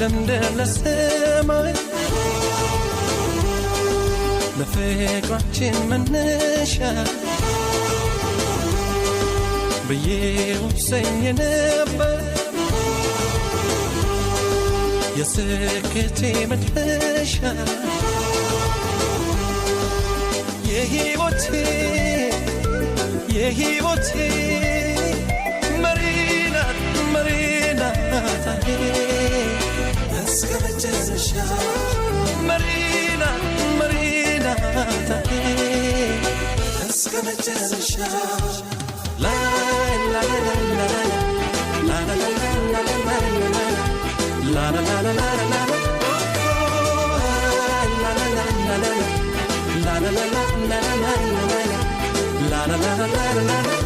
ለምድር ለሰማይ ለፍቅራችን መነሻ ብዬ ወሰኜ ነበር የስኬቴ መድረሻ የሕይወቴ የሕይወቴ መሪ ናት መሪ ናት እስከ መጨረሻ መሪ ናት መሪ ናት እስከ መጨረሻ ላይ ላይ ላይ ላይ ላይ ላይ ላይ ላይ ላይ ላይ ላይ la la la la la la la la la la la.